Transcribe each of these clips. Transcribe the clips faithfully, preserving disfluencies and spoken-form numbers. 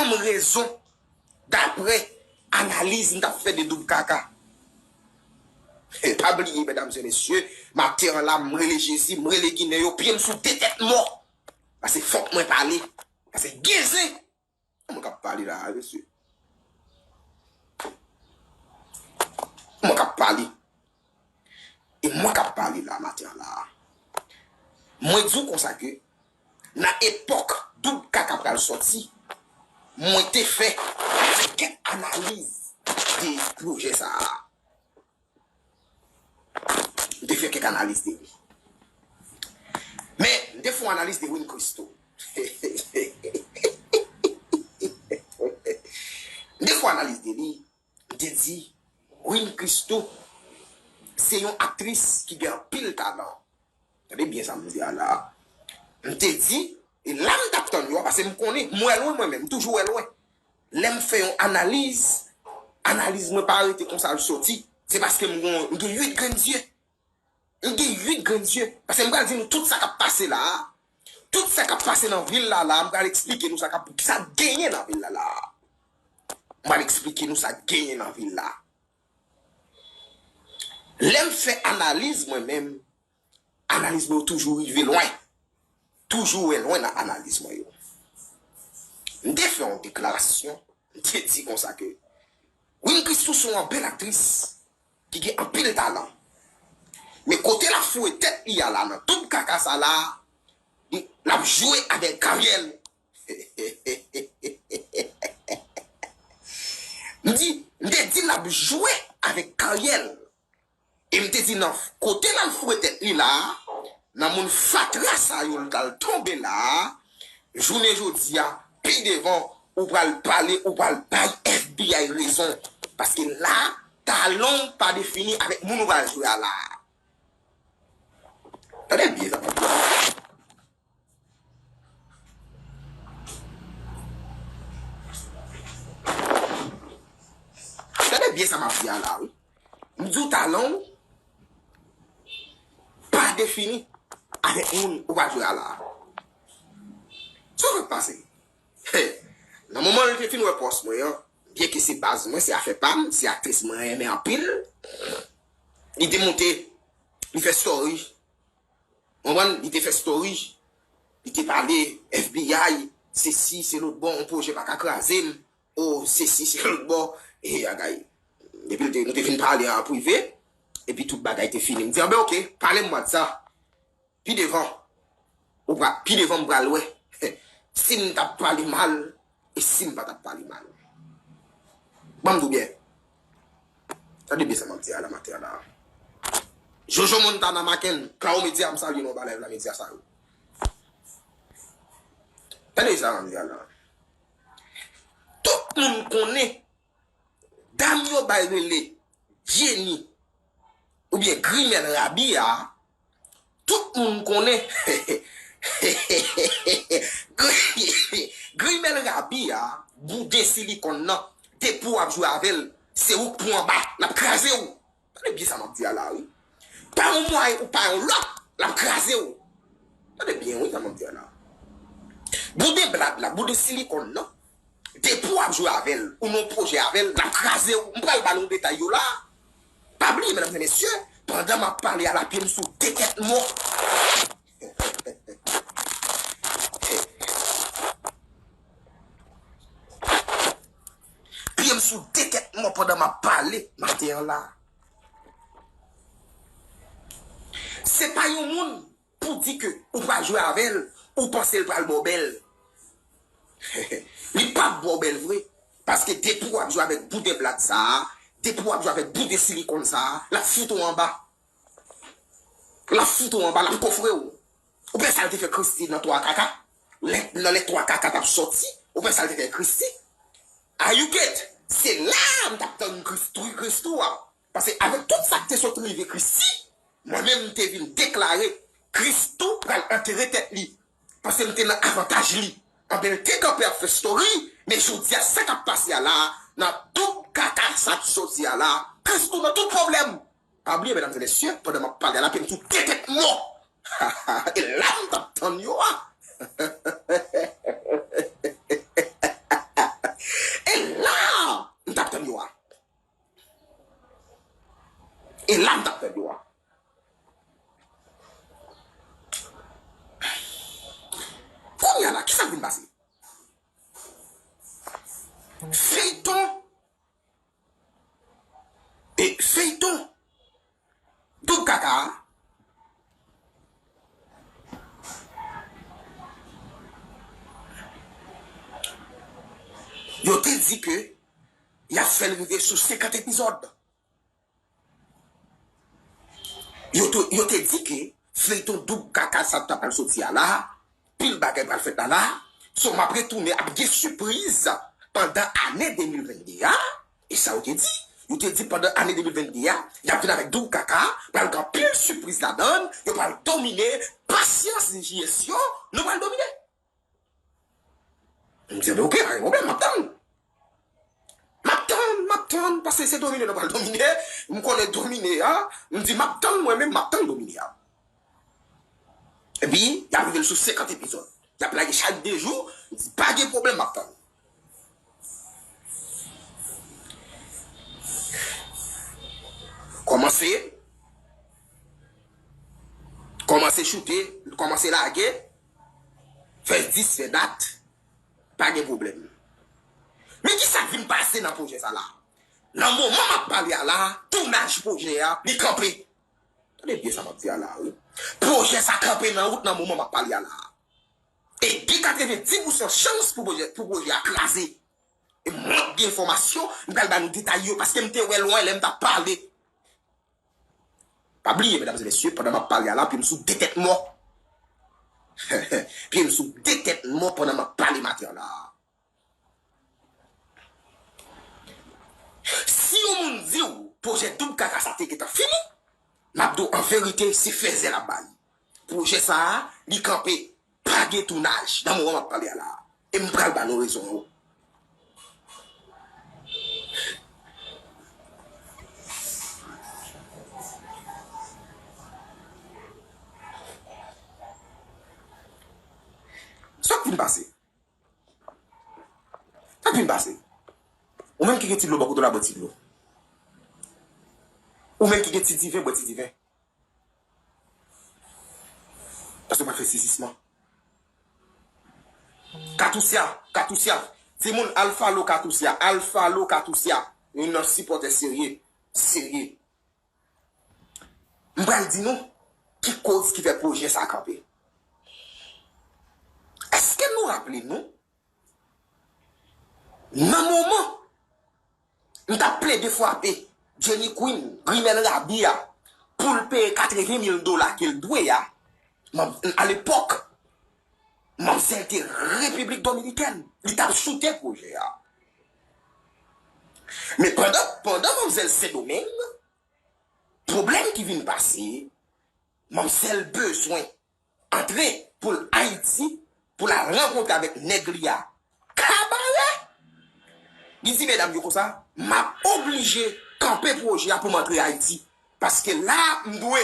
menm rezon, daprè analiz m t ap fè de Doub Kaka. E pa bliye, medam e mesye, maten an la, m rele Jezi, m rele Ginen yo, pye m sou de tèt mò. Paske fòk mwen pale. Paske gen zen. Mwen k ap pale la a, mesye. Mwen k ap pale. E mwen k ap pale la, maten an la a. Mwen di w konsa ke, nan epòk Doub Kaka pral sòti, mwen te fè kèk analiz de pwojè sa a. M te fè kèk analiz de li. Men, m te fè yon analiz de Win Christo. M te fè yon analiz de li. M te di, Win Christo se yon aktris ki gen anpil talan. Tande byen sa m di a la. M te di, e la m t ap tann yo a, paske m konnen, m wè lwen mwen menm, m toujou wè lwen. Lè m fè yon analiz, analiz mwen pa rete konsa l soti. Se paske m gon, m gen uit grenn zye. M gen uit grenn zye. Paske m pral di nou tout sa k ap pase la a. Tout sa k ap pase nan vil la la a, m pral eksplike nou sa k ap, sa k genyen nan vil la la a. M pral eksplike nou sa k genyen nan vil la. Lè m fè analiz mwen menm, analiz mwen yo toujou rive lwen. Toujou wè lwen nan analiz mwen yo. M te fè yon deklarasyon, m te di konsa ke Win Christo se yon bèl aktris ki gen anpil talan. Men kote l ap foure tèt li a la nan tout kaka sa la, li, l ap jwe avèk karyè l. M di, m te di l ap jwe avèk karyè l. E m te di nan kote l al foure tèt li la a, nan moun fatra sa yo l t al tonbe la a, jounen jodi a, pi devan, ou pral pale, ou pral bay F B I rezon. Paske la, talon w pa defini avèk moun ou pral jwe a la a. Tande byen sa m ap di a. Tande byen sa m ap di a la, wi. M di w talon w pa defini avèk moun ou pral jwe a la. Sa k ap pase? Hey, nan moman l te fin wè pòs mwen an, byenke se baz mwen, se afè pa m, se aktris mwen renmen anpil, li te monte, li fè story. Ou konprann? Li te fè story, li te pale F B I, sesi, se lòt bò, yon pwojè pa ka kraze m, o, sesi, se lòt bò, e agay. Depi l te, nou te fin pale an prive, epi tout bagay te fini. M di, anben, oke, pale m mwa de sa. Pi devan, ou pra-, pi devan m pral wè si m t ap pale mal, e si m pa t ap pale mal. Ban m di w byen. Tande byen sa m ap di a la maten an la. Jojo Montana Maken, Claro Media, m salye nou anba live la, medya sa yo. Tande sa m ap di a la. Tout moun konnen dam yo bay rele Jenny oubyen Grimèl Rabi a, tout moun konnen Grimèl Rabi a, bouden silikòn nan, depi w ap jwe avè l, se ou k pou anba, l ap kraze w. Tande byen sa m ap di a la, wi. Pa yon mwayen ou pa yon lòt, l ap kraze w. Tande byen, wi, sa m ap di a la. Bouden blad la, bouden silikòn nan, depi w ap jwe avè l, ou nan yon pwojè avè l, l ap kraze w. M pral ba nou detay yo la. Pa bliye, medam e mesye, pandan m ap pale a la, pye m sou de tèt mò. Pye m sou de tèt mò pandan m ap pale maten an la. Se pa yon moun pou di ke ou pral jwe avè l, ou panse l pral ba w bèl. Li p ap ba w bèl vre. Paske depi w ap jwe avèk bouden blad sa a, depi w ap jwe avèk bouden silikòn sa a, l ap fout ou anba. L ap fout ou anba, l ap kofre w. Ou pa wè sa l te fè Christie nan twa kaka? Lè, nan lè twa kaka t ap sòti, ou pa wè sa l te fè Christie? Ayouket, se la a m t ap tann Christie, Christie a. Paske avèk tout sa k te sot rive Christie, mwen menm m te vin deklare Christie pral antere tèt li. Paske m te nan avantaj li. Anben, l te kanpe ap fè story, men jodi a, sa k ap pase a la, nan tout kaka sa k soti a la, Christie nan tout pwoblèm. Pa bliye, medam e mesye, pandan m ap pale a la, pye m sou de tèt mò. E la m t ap tann yo a. E la m t ap fè l yo a. Kounye a la, kisa k vin pase? Feyton, e feyton Doub Kaka a, yo te di ke y ap fè l rive sou senkant epizòd. Yo te, yo te di ke feyton Doub Kaka sa t ap pral soti a la, pil bagay pral fèt la la. So, m ap retounen, ap gen sipriz pandan ane de mil venn de a. E sa yo te di? Yo te di pandan ane de mil venn de a, y ap vin avèk Doub Kaka, pral gen anpil sipriz ladan l, yo pral domine. Pasyans, D J S yo, nou pral domine. M di, "Ebyen, oke, pa gen pwoblèm, m ap tann." M ap tann, m ap tann, paske se domine nou pral domine. M konnen domine a, m di, "M ap tann mwen menm, m ap tann domine a." Epi, y ap rive l sou senkant epizòd. Y ap lage chak de jou, m di, "Pa gen pwoblèm, m ap tann." Kòmanse, kòmanse choute, kòmanse lage, fè dis, fè dat. Pa gen pwoblèm. Men kisa k vin pase nan pwojè sa la? Nan moman m ap pale a la, tounaj pwojè a, li kanpe. Tande byen sa m ap di a la, wi. Pwojè sa kanpe nan wout nan moman m ap pale a la. E gen katrevenndis pousan chans pou pwojè, pou pwojè a kraze. E mwen k gen enfòmasyon, m pral ba nou detay yo, paske m te wè lwen lè m t ap pale. Pa bliye, medam e mesye, pandan m ap pale a la, pye m sou de tèt mò. Pye m sou de tèt mò pandan m ap pale maten an la. Si yon moun di w pwojè Doub Kaka sa te gentan fini, m ap di w an verite, se fèzè l ap bay. Pwojè sa a, li kanpe. Pa gen tounaj nan moman m ap pale a la a. E m pral ba nou rezon yo. Sa k vin pase? Sa k vin pase? Ou menm ki gen ti dlo bò kote w la, bwè ti dlo. Ou menm ki gen ti diven, bwè ti diven. Paske w pa fè sezisman. Katousya, Katousya. Timoun, al follow Katousya, al follow Katousya. Youn nan sipòtè serye, serye. M pral di nou ki koz ki fè pwojè sa kanpe. Èske nou raple nou, nan moman m t ap plede frape Jenny Queen, Grimèl Rabi a, pou l peye katreven mil dola ke l dwe a, manm, alepòk, manmzèl te Repiblik Dominikèn, li t ap choute pwojè a. Men pandan, pandan manmzèl Sendomeng, pwoblèm ki vin pase, manmzèl bezwen antre pou l Ayiti, pou l al rankontre avèk nèg li a Kabarè. Li di medam yo konsa, "M ap oblije kanpe pwojè a pou m antre Ayiti, paske la m dwe."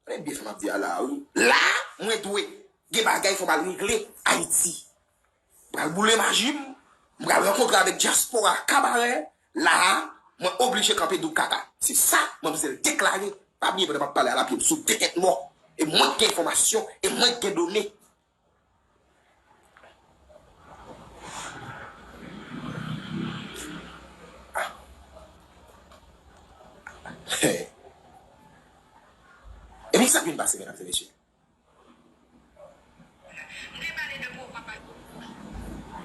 Tande byen sa m ap di a la a, wi. La, mwen dwe gen bagay fò m al regle Ayiti. M pral boule maji m, m pral rankontre avèk dyaspora Kabarè. La a, mwen oblije kanpe Doub Kaka. Se sa manmzèl deklare. Pa bliye pandan m ap pale a la, pye m sou de tèt mò. E mwen k gen enfòmasyon, e mwen k gen done. Epi sa k vin pase, medam e mesye?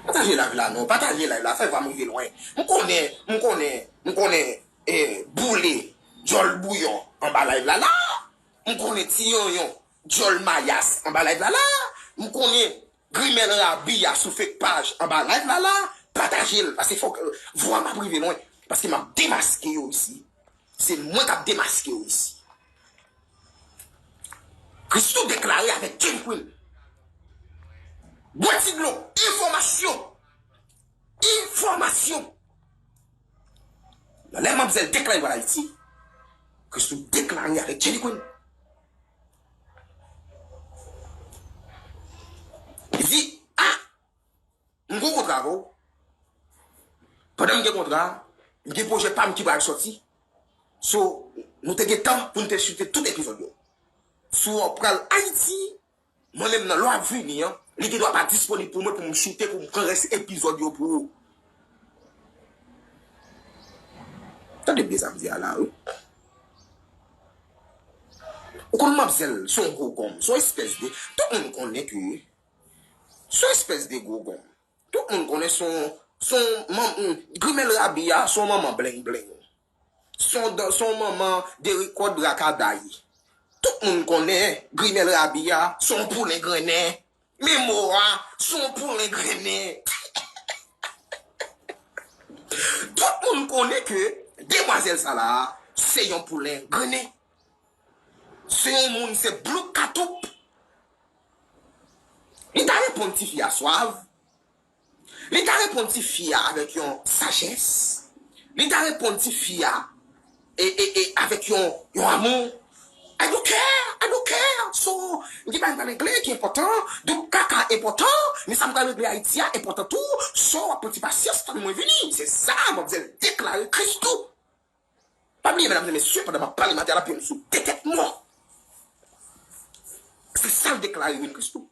Pataje live la non, pataje live la, fè vwa m rive lwen. M konnen, m konnen, m konnen, eh, boule djòl bouyon anba live la la. M konnen ti yonyon djòl mayas anba live la la. M konnen grimèl rabi a sou fake paj anba live la la. Pataje l, paske fòk, eh, vwa m ap rive lwen. Paske m ap demaske yo isi. Se mwen k ap demaske yo isi. Christoo deklare avèk Jenny Queen. Bwè ti dlo, enfòmasyon. Enfòmasyon. Nan lè manmzèl deklare pral Ayiti, Christoo deklare avèk Jenny Queen. Li di, "Ah, m gen yon kontra avè w. Pandan m gen kontra a, m gen pwojè pa m ki pral sòti. So, Nou te gen tan pou n te choute tout epizòd yo. Si w pral Ayiti, mwen menm nan lè w ap vini an, li gen dwa pa disponib pou mwen pou m choute, pou m pran rès epizòd yo pou ou. Tande byen sa m di a la, wi. Ou konn manmzèl, se yon gwo gonm, se yon espès de, tout moun konnen ke se yon espès de gwo gonm. Tout moun konnen se yon, se yon manm, grimèl rabi a, se yon manman blengblenng. Se yon, se yon manman de rekòd rakaday. Tout moun konnen grimèl rabi a, se yon poulen grennen. Men mo a, se yon poulen grennen. Tout moun konnen ke demwazèl sa la, se yon poulen grennen. Se yon moun, se blouk katoup. Li ta reponn tifi a swav. Li ta reponn tifi a avèk yon sajès. Li ta reponn tifi a e, e, e, avèk yon, yon amou. I don't care, I don't care. So, m gen bagay m pral regle ki enpòtan. Donk, kaka enpòtan, men sa m pral regle Ayiti a enpòtan tou. So, w ap pran ti pasyans, tann mwen vini. Se sa, manmzèl deklare Christoo. Pa bliye, medam e mesye, pandan m ap pale maten a, l ap pye m sou de tèt mò. Se sa l deklare, Reverend Christoo.